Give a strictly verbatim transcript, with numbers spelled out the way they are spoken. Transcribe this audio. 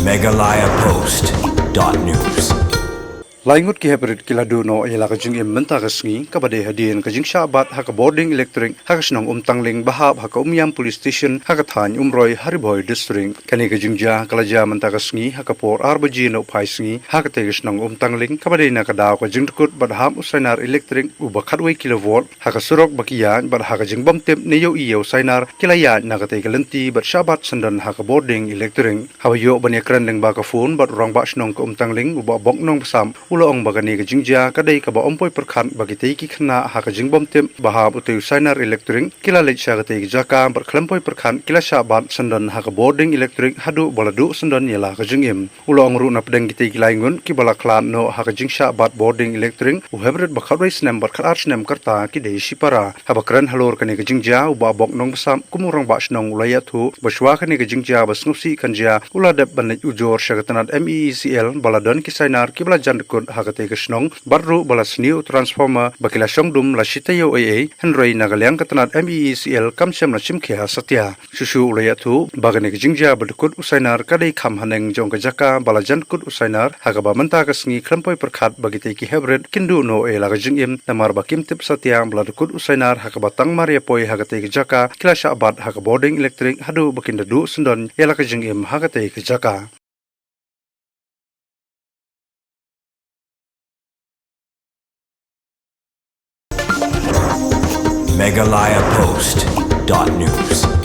Meghalaya Post dot news. Lai ngut ki heprit ki la duh noh ïa la ka jingim mynta ka sngi, kaba dei hadien ka jingshah bat ha ka bording elektrik ha ka shnong Umtangling, ba hap ha ka Umiam Police Station, ha ka thaiñ Umroi, ha Ri Bhoi District. Kane ka jingjia ka la jia mynta ka sngi ha ka por ar baje nohphai sngi ha katei ka shnong Umtangling, kaba dei na ka daw ka jingdkut bad hap u sainar elektrik uba khatwei kilovolt ha ka surok ba ki ïaid, bad ha ka jingbymtip ne ïohi ïa u sainar, ki la ïaid na katei ka lynti bad shah bat syndon ha ka bording elektrik. Haba ïoh ban ïakren lyngba ka phone bad u rangbah shnong ka Umtangling, u Bah Bok Nongbsap, u la ong ba kane ka jingjia ka dei kaba ym poi pyrkhat ba kitei ki khynnah ha ka jingbymtip ba hap utei u sainar elektrik, ki la leit sha katei ka jaka bad khlem poi pyrkhat ki la shah bat syndon ha ka bording elektrik haduh ba la duh syndon ïa la ka jingim. U la ong ruh, napdeng kitei ki lai ngut kiba la khlad noh ha ka jingshah bat bording elektrik, u heprit ba khatwei snem bad khatar snem ka rta ki dei shipara. Haba kren halor kane ka jingjia, u Bah Bok Nongbsap kum u rangbah shnong u la ïathuh ba shwa kane ka jingjia ba sngewsih kan jia, u la dep ban leit ujor sha ka tnat M E E C L ba la don ki sainar kiba la jan dkut ha katei ka shnong, bad ruh ba la sniew u transformer ba ki la shong dum la shi taïew ei ei, hynrei na ka liang ka tnat M E E C L kam shym la shim khia satia. Shuh shuh u la ïathuh ba kane ka jingjia ba dkut u sainar ka dei kham haneng jong ka jaka ba la jan dkut u sainar, ha kaba mynta ka sngi khlem poi pyrkhat ba kitei ki heprit kin duh noh ïa la ka jingim, namar ba kim tip satia ba la dkut u sainar ha kaba tang mar ïa poi ha katei ka jaka ki la shah bat ha ka bording elektrik haduh ba kin da duh syndon ïa la ka jingim ha katei ka jaka. Meghalaya Post dot news.